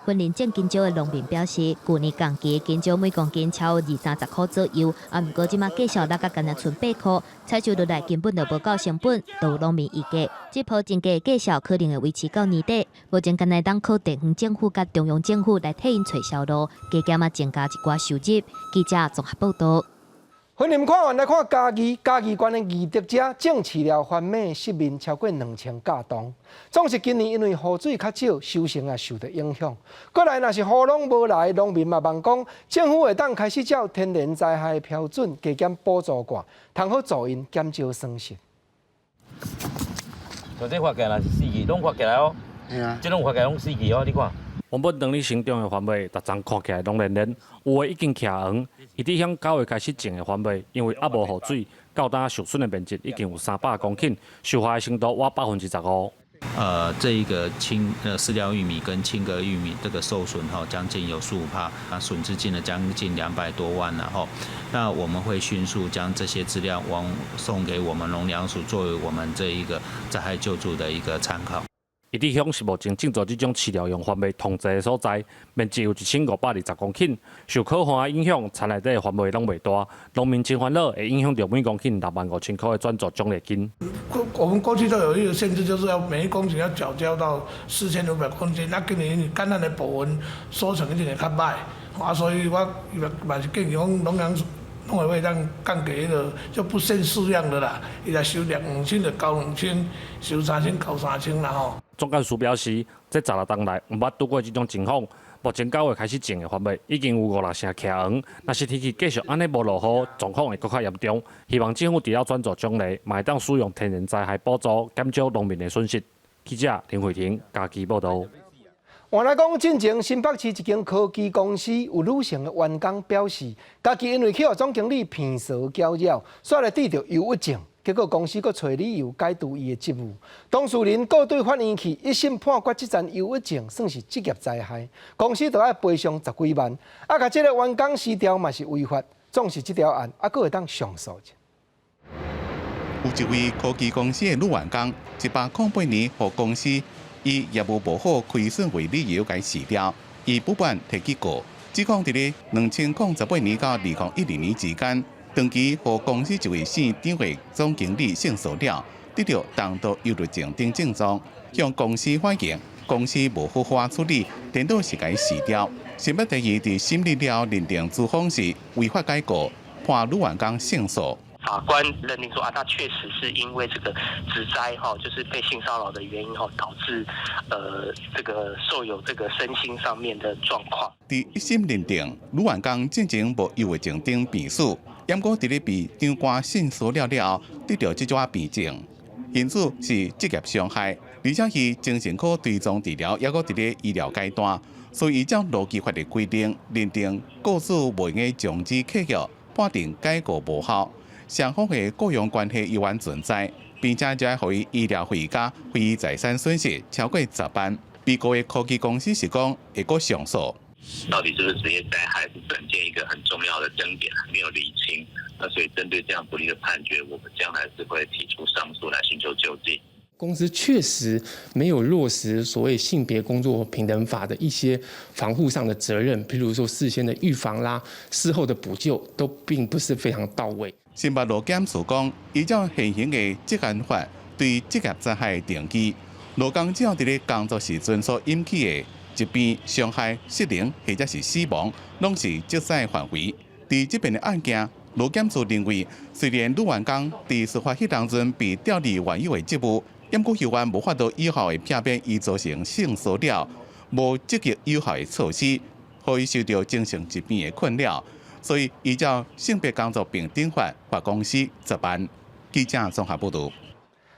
雲林種金蕉的農民表示，舊年同期金蕉每公斤超二三十箍左右，啊，毋過這馬價數落甲干焦賰8箍，採收落來根本就無夠成本，就有農民預計，這波增加價數可能會維持到年底。目前干焦會當靠地方政府佮中央政府來替𪜶揣銷路，加減仔增加一寡收入。記者綜合報導。雲林看完來看嘉義，嘉義縣的義德遮種飼料番麥失眠超過2000甲噸，總是今年因為雨水較少，收成也受著影響。過來若是雨攏無來，農民嘛望講政府會當開始照天然災害標準加減補助掛，通好助𪜶減少損失。像這發起來是死去，攏發起來哦。係啊，這攏發起來攏死去哦，你看。原本當日成長的番麥，逐叢看起來攏連連，有的已經徛黃。義德鄉9月開始種的番麥，因為猶無雨水，到今受損的面積已經有300公頃，受害程度倚15%。這一個青飼料玉米跟青稞玉米這個受損哈，將近有15%，啊，損失金額將近200多萬，然後，那我們會迅速將這些資料往送給我們農糧署，作為我們這一個災害救助的一個參考。義德鄉是目前種植這種飼料用番麥上濟的所在，面積有1520公頃。受苦旱的影響，田內底的番麥攏袂大，農民真煩惱，會影響著每公頃6萬5千箍的轉助獎勵金。我們過去都有一個限制，就是要每一公頃要繳交到4500公斤。那今年乾旱的部分收成一定會較䆀，啊，所以我嘛是建議講農糧農委會當降低彼個，就不限數量的啦，伊來收2000就交2000，收3000交3000啦吼。總幹事表示，這十六冬來毋捌拄過這種情況。目前9月開始種的番麥已經有五六成徛黃，若是天氣繼續按呢無落雨，狀況會閣較嚴重。希望政府除了轉助獎勵，嘛會當使用天然災害補助，減少農民的損失。記者林慧婷嘉義報導。換來講，進前新北市一間科技公司有女性的員工表示，家己因為去予總經理鼻趖攪擾，煞來得著憂鬱症。結果公司閣揣理由解除伊的職務，當事人告對法院去，一審判決這層憂鬱症算是職業災害，公司著愛賠償十幾萬。啊，共這个員工辭掉嘛是違法，總是這條案猶閣會當上訴。有一位科技公司的女員工，108年予公司以業務無好、虧損為理由共辭掉，伊不滿提起告，指控佇咧2018年到2012年之間。長期予公司一位姓張的總經理性騷擾，得著重度憂鬱症等症狀，向公司反映，公司無好好處理，顛倒是共辭掉。新北地院佇審理了認定資方是違法解雇，判女員工勝訴。法官認定說啊，他確實是因為這個職災哈，就是被性騷擾的原因哈，導致這個受有這個身心上面的狀況。佇一審認定女員工進前無憂鬱症等病史。毋過佇咧被長官性騷擾了後，得著這種病症，因此是職業傷害，而且伊精神科追蹤治療猶閣佇咧醫療階段，所以依照勞基法的規定，認定雇主袂用終止契約，判定解雇無效，雙方的雇傭關係依然存在，並且就愛予伊醫療費佮非財產損失超過10萬。被告的科技公司是講會閣上訴。到底是不是職業災害，是本件一個很重要的爭點，還沒有釐清。那所以針對這樣不利的判決，我們將來是會提出上訴來尋求救濟。公司確實沒有落實所謂性別工作平等法的一些防護上的責任，譬如說事先的預防啦、事後的補救都並不是非常到位。新北勞檢署講，依照現行的職安法對職業災害定義，勞工只要佇咧工作時陣所引起的疾病、傷害、失能或者是死亡，攏是職災範圍。佇這邊的案件，勞檢署認為，雖然女員工佇事發彼當陣被調離原有的職務，毋過猶原無法度有效的避免伊造成性騷擾，無積極有效的措施，予伊受著精神疾病的困擾，所以依照性別工作平等法，罰公司10萬。記者綜合報導。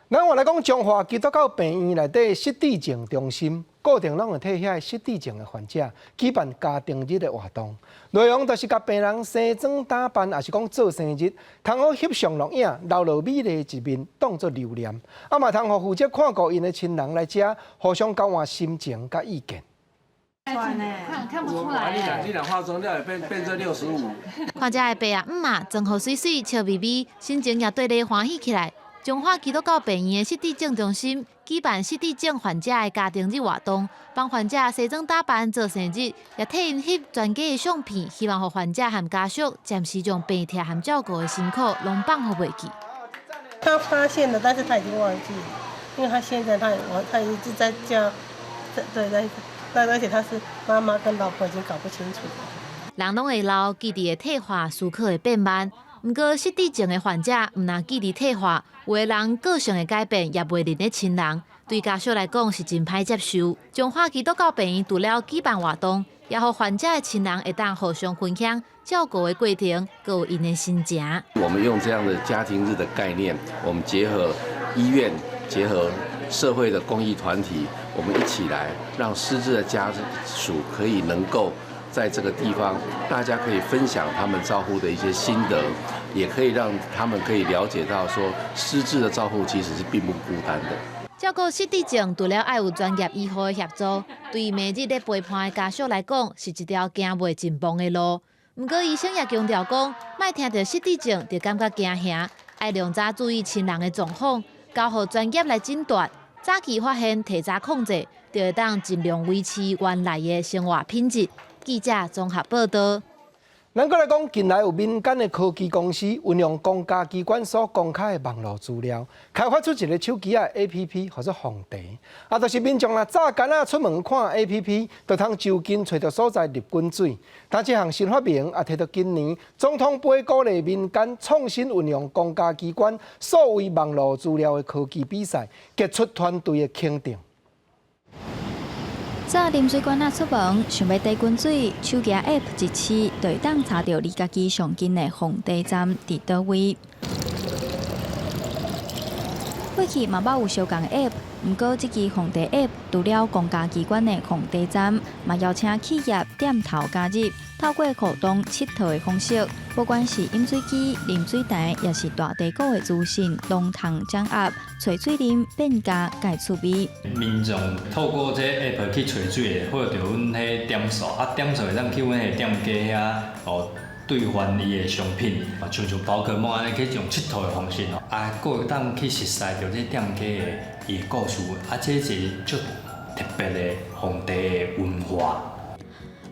咱話來講，彰化基督教病院內底失智症中心，固定攏會替遐失智症的患者舉辦家庭日的活動，內容就是共病人西裝打扮，抑是講做生日，通好翕相錄影，留落美麗的一面，當做留念。啊嘛通予負責看顧𪜶的親人來遮，互相交換心情佮意見。看看不出來。你倆化妝了會變成65。看遮的爸仔姆媽妝予媠媠，笑眯眯，心情也綴咧歡喜起來。彰化基督教病院的失智症中心舉辦失智症患者的家庭日活動，幫患者西裝打扮做生日，也替𪜶翕全家的相片，希望予患者和家屬暫時將病痛和照顧的辛苦攏放予袂記。他發現了，但是他已經忘記了，因為他現在他一直在叫，對對，但而且他是媽媽跟老婆已經搞不清楚。人攏會老，記憶會退化，思考會變慢。毋過失智症的患者毋但記憶退化，有的人個性會改變，也袂認得親人，對家屬來講是真歹接受。彰化基督教病院除了舉辦活動，也予患者的親人會當互相分享照顧的過程，閣有𪜶的心情。我們用這樣的家庭日的概念，我們結合醫院，結合社會的公益團體，我們一起來讓失智的家屬可以能夠在這個地方，大家可以分享他們照護的一些心得，也可以讓他們可以了解到說，失智的照護其實是並不孤單的。照顧失智症，除了愛有專業醫護的協助，對每日咧陪伴的家屬來講，是一條行袂盡步的路。毋過醫生也強調講，莫聽著失智症就感覺驚嚇，愛量早注意親人的狀況，交予專業來診斷，早期發現，提早控制，就會當盡量維持原來的生活品質。記者綜合報導。咱閣來講，近來有民間的科技公司運用公家機關所公開的網路資料，開發出一個手機仔 APP，號做風茶。啊，就是民眾若早間仔出門看 APP，就通就近揣著所在入滾水。但這項新發明也提著今年總統盃鼓勵民間創新運用公家機關數位網路資料的科技比賽，傑出團隊的肯定。早啉水罐仔出門，想欲提滾水，手機 App 一試，就會當查著離家己上近的風茶站佇佗位。過去嘛捌有相仝的 App，毋過這支風茶 App 除了公家機關的風茶站，嘛邀請企業店頭加入，透過互動𨑨迌的方式，不管是飲水機、啉水台，抑是大地股的資訊，攏通掌握，揣水啉變加蓋趣味。民眾透過這 app 去揣水，會著阮彼點數，啊點數會當去阮彼店家遐哦兌換伊的商品，啊像寶可夢按呢去用𨑨迌的方式哦，啊閣會當去熟似著這店家的伊的故事，啊這是一個足特別的風茶的文化。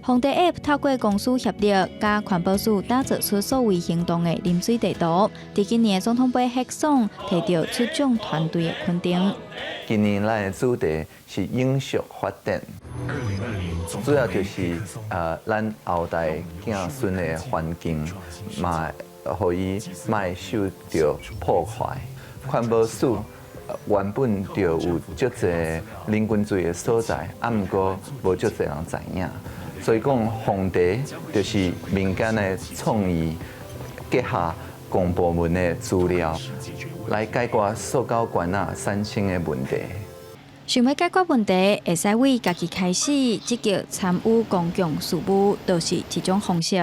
風茶 App 透過公司協力，佮環保署打造出數位行動的啉水地圖。佇今年的總統盃黑送，提著出獎團隊的肯定。今年咱的主題是永續發展，主要就是咱後代子孫的環境嘛，予伊莫受著破壞。環保署原本就有足濟啉滾水的所在，啊，毋過無足濟人知影。所以講，風茶就是民間的創意，結合公部門的資料，來解決塑膠罐仔產生的問題。想欲解決問題，會使為家己開始積極參與公共事務，就是一種方式。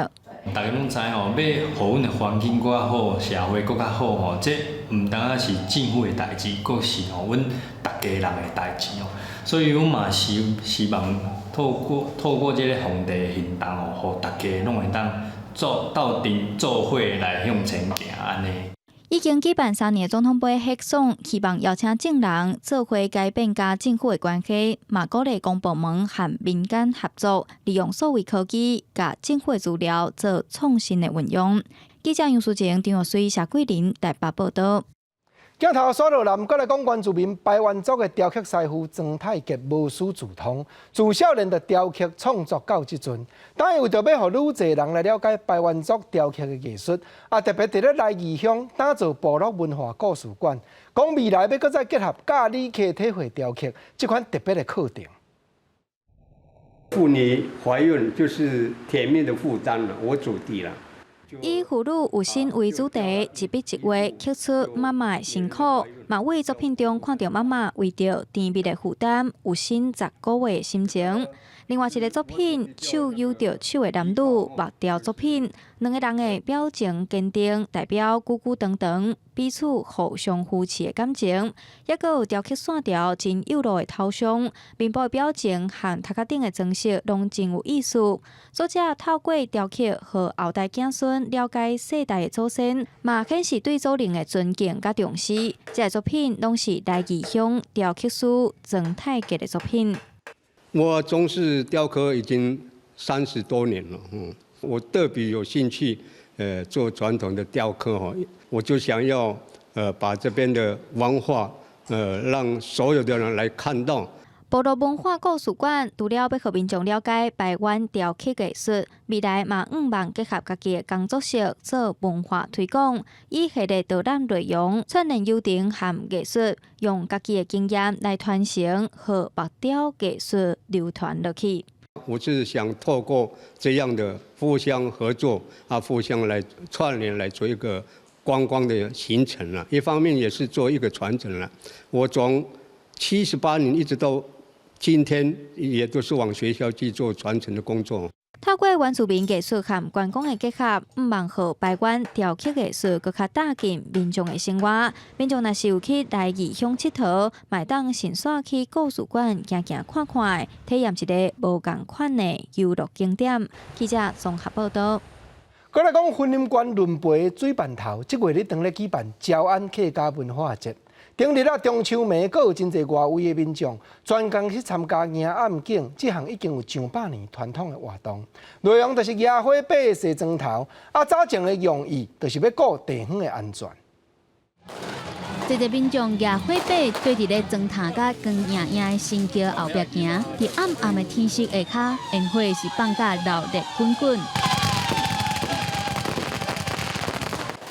大家攏知吼，欲予阮的環境閣較好，社會閣較好吼，這毋單只是政府的代誌，閣是吼阮逐家人的代誌哦。所以，阮嘛希望透過這个風茶的行動吼，予逐家攏會當做鬥陣做伙來向前行按呢。已經舉辦3年的總統盃黑送，希望邀請眾人做伙改變佮政府的關係，嘛鼓勵公部門和民間合作，利用數位科技，共政府的資料做創新的運用。記者楊淑晴、張玉水、謝桂林台北報道。鏡頭煞落來，閣來講原住民排灣族的雕刻師傅莊泰傑無師自通，自少年就雕刻創作到這陣。當伊為著欲予愈濟人來了解排灣族雕刻的藝術，啊特別佇咧來義鄉打造部落文化故事館，講未來欲閣再結合教旅客體會雕刻這款特別的課程。婦女懷孕就是甜蜜的負擔了，我主題啦。以婦女有身為主題，一筆一畫刻出媽媽的辛苦，嘛為作品中看著媽媽為著甜蜜的負擔，有身10個月的心情。另外一个作品，手擁著手的男女木雕作品，兩個人的表情堅定，代表久久長長彼此互相扶持的感情。抑閣有雕刻線條真幼路的頭像，面部的表情和頭殼頂的裝飾攏真有意思。作者透過雕刻，予後代子孫了解世代的祖先，嘛顯示對祖靈的尊敬佮重視。這个作品攏是來義鄉雕刻師莊泰傑的作品。我從事雕刻已經30多年了，我特別有興趣，做傳統的雕刻哈，我就想要，把這邊的文化，讓所有的人來看到。部落文化故事館除了欲予民眾了解排灣雕刻藝術，未來嘛向望結合家己的工作室做文化推廣，以系列導覽內容串聯遊程和藝術，用家己的經驗來傳承，予木雕藝術流傳落去。我是想透過這樣的互相合作啊，互相來串聯來做一個觀光的行程啦。一方面也是做一個傳承啦。我從78年一直到今天，也都是往學校去做傳承的工作。透過原住民藝術和觀光的結合，向望予排灣雕刻藝術閣較貼近民眾的生活。民眾若是有去來義鄉𨑨迌，嘛會當順紲去故事館行行看看，體驗一个無仝款的遊樂景點。記者綜合報道。閣來講，雲林縣崙背水坯頭，這月咧當咧舉辦詔安客家文化節。頂日啊，中秋暝，閣有真濟外圍的民眾專工去參加迎暗景，這項已經有上百年傳統的活動。內容就是舉火把、洗妝頭，啊，早前的用意就是欲顧地方的安全。濟濟民眾舉火把，對佇咧磚塔佮光焱焱的神轎後壁行，佇暗暗的天色下跤，煙火是放甲熱熱滾滾。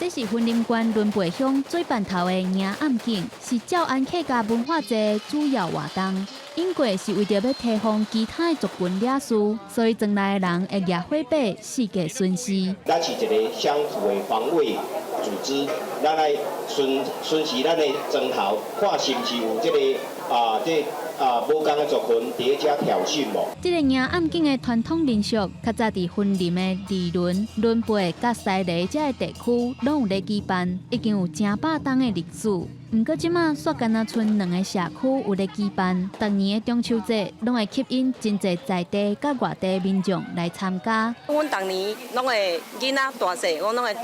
這是雲林縣崙背鄉水坯頭的迎暗景，是詔安客家文化節主要活動。因過是為著欲提防其他的族群惹事，所以莊內的人會舉火把四界巡視。咱是一个鄉土的防衛組織，咱來巡巡視咱的莊頭，看是毋是有這个啊這啊無仝的族群佇咧遮挑釁無？這个迎暗景的傳統民俗，較早佇雲林的二崙、崙背佮西螺這个地區，攏有咧舉辦，已經有成百冬的歷史。毋過這馬煞干焦賰兩个社區有咧舉辦，逐年的中秋節攏會吸引真濟在地佮外地民眾來參加。阮逐年攏會囡仔大細，阮攏會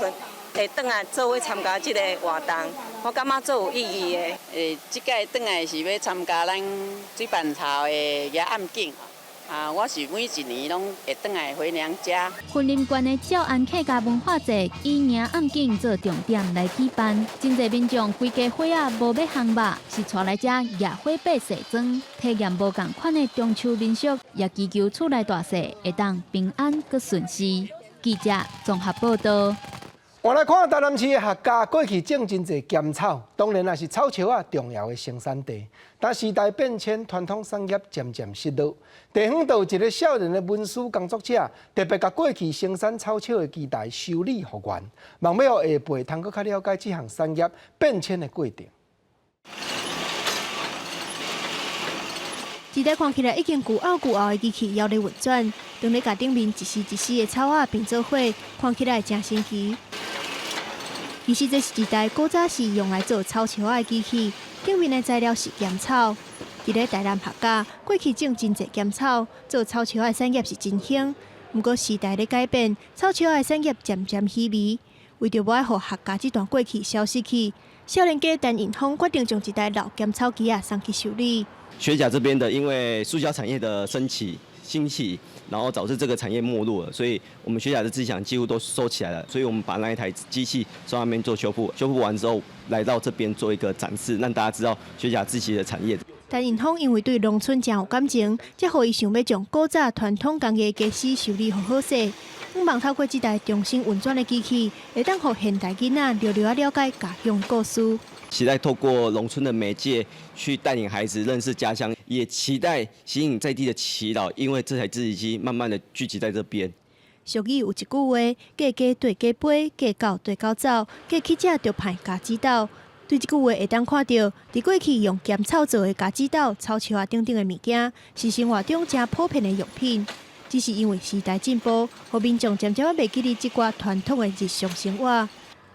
會轉來做伙參加這个活動，我感覺足有意義的。這屆轉來是欲參加咱水坯頭的迎暗景。啊，我是每一年攏會轉來回娘家。雲林縣的詔安客家文化節以迎暗景做重點來舉辦，真濟民眾規家伙仔無欲烘肉，是𤆬來遮舉火把踅妝，體驗無仝款的中秋民俗，也祈求厝內大細會當平安閣順遂。記者綜合報道。我來看台南市的客家過去種真濟鹹草，當然也是草檠仔重要的生產地。但時代變遷，傳統產業漸漸失落。地方就有一个少年的文史工作者，特別共過去生產草檠的機台修理復原，望欲予下輩通閣較了解這項產業變遷的過程。一台看起來已經舊漚舊漚的機器，猶咧運轉，當咧共頂面一絲一絲的草仔並做伙，看起來誠神奇。其實這是一台古早時用來做草檠仔的機器，頂面的材料是鹹草。佇咧台南客家，過去種真濟鹹草，做草檠仔的產業是真興。毋過時代咧改變，草檠仔的產業漸漸稀微。為著無愛予客家這段過去消失去，少年家陳永峰決定將這台老鹹草機仔送去修理。學甲這邊的，因為塑膠產業的升起興起，然後導致這個產業沒落了，所以我們學甲的製廠幾乎都收起來了。所以我們把那一台機器送那邊做修復，修復完之後來到這邊做一個展示，讓大家知道學甲自己的產業。陳永峰因為對農村誠有感情，才予伊想欲將古早傳統工藝家私修理予好勢。向望透過這台重新運轉的機器，會當予現代囡仔略略仔了解家鄉故事。期待透過農村的媒介去帶領孩子認識家鄉，也期待吸引在地的耆老，因為這台製機慢慢的聚集在這邊。俗語有一句話：過雞綴雞飛，過狗綴狗走，過去者就歹咬指斗。對這句話會當看著，佇過去用鹹草做的咬指斗、草笑仔等等的物件，是生活中誠普遍的用品。只是因為時代進步，予民眾漸漸仔袂記得這寡傳統的日常生活。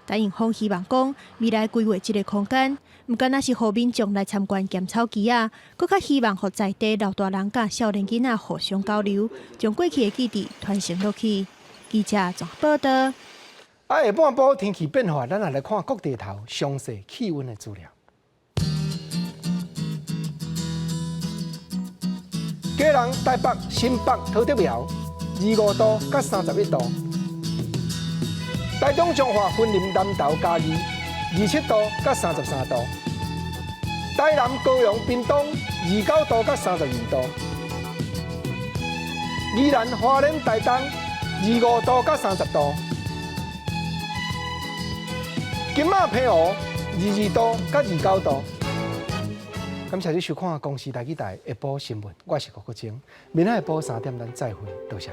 陳永峰希望講，未來規劃這個空間，毋干焦是予民眾來參觀鹹草機仔，閣較希望予在地老大人佮少年囡仔互相交流，將過去的記憶傳承落去。記者綜合報導。啊，下半晡天氣變化，咱也來看各地頭詳細氣溫的資料。基隆、台北、新北、桃竹苗，25度佮31度；台中彰化、雲林、南投、嘉義，27度佮33度；台南、高雄、屏東，29度佮32度；宜蘭、花蓮、台東，25度佮30度；金馬、澎湖，22度佮29度。感謝你收看《公視台語台》下晡新聞，我是郭國清，明仔下晡3點咱再會，多謝。